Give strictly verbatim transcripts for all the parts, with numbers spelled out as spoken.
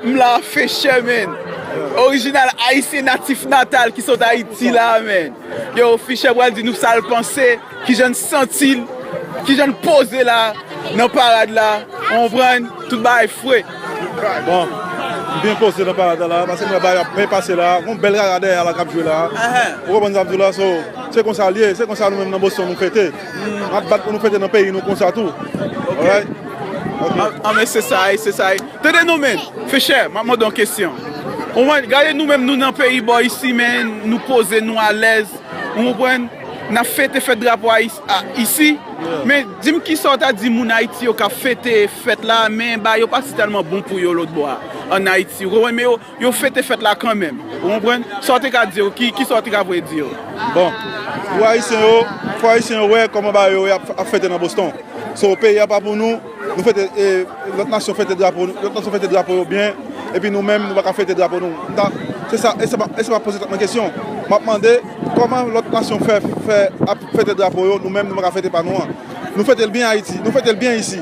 M la, Fechè, man. Orijinal ayisyen natif natal ki sot Ayiti la, man. Yo, Fechè pral di nou sa l panse, kijan l santi l, kijan l poze la nan parad la. Ou konprann? Tout bagay fre. Bon, m byen poze nan parad la, paske m wè bagay ap byen pase la. Gon bèl rara dèyè la k ap jwe la. Ou konprann sa m di w la? So, se konsa l ye, se konsa nou menm nan Boston nou fete. N ap bat pou nou fete nan peyi nou konsa tou. Alright? An, an, men se sa, se sa. Tande non, men, Fechè, m ap mande yon kesyon. Ou wè, gade nou menm, nou nan peyi bò isi, men nou poze, nou alèz. Ou konprann? N ap fete fèt drapo a is- a- isi. Men di m kisa w ta di moun Ayiti yo k ap fete fèt la, men bagay yo pa si tèlman bon pou yo lòt bò a, ann Ayiti. Ou konprann? Men yo, yo fete fèt la kanmenm. Ou konprann? Sa w te ka di yo, ki, kisa w te ka voye di yo? Bon, pou Ayisyen yo, fò Ayisyen yo wè kòman bagay yo ap, ap fete nan Boston. So, peyi a pa pou nou, nou fete, e, lòt nasyon fete drapo, lòt nasyon fete drapo yo byen, epi nou menm, nou pa ka fete drapo nou. M ta, se sa, e se pa, e se pa poze tèt mwen kesyon. M ap mande, kòman lòt nasyon fè, fè, ap fete drapo yo, nou menm, nou pa ka fete pa nou an. Nou fete l byen Ayiti, nou fete l byen isi.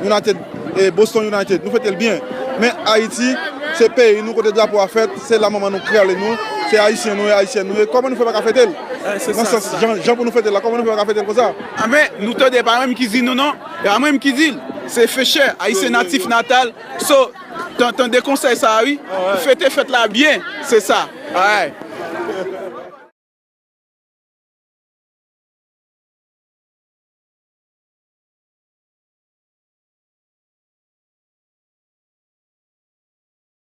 United, e, Boston United, nou fete l byen. Men Ayiti, se peyi nou kote drapo a fèt, se la manman nou kreye nou, se Ayisyen nou ye, Ayisyèn nou ye. Kòman nou fè pa ka fete l? Nan sans, jan, jan pou nou fete l la, kòman nou fè pa ka fete l konsa? A, men, nou tande, pa mwen menm ki di nou non, pa mwen menm ki di l. Se Fechè, Ayisyen natif natal. So, tan- tande konsèy sa a, wi. Fete fèt la byen, se sa. Alright.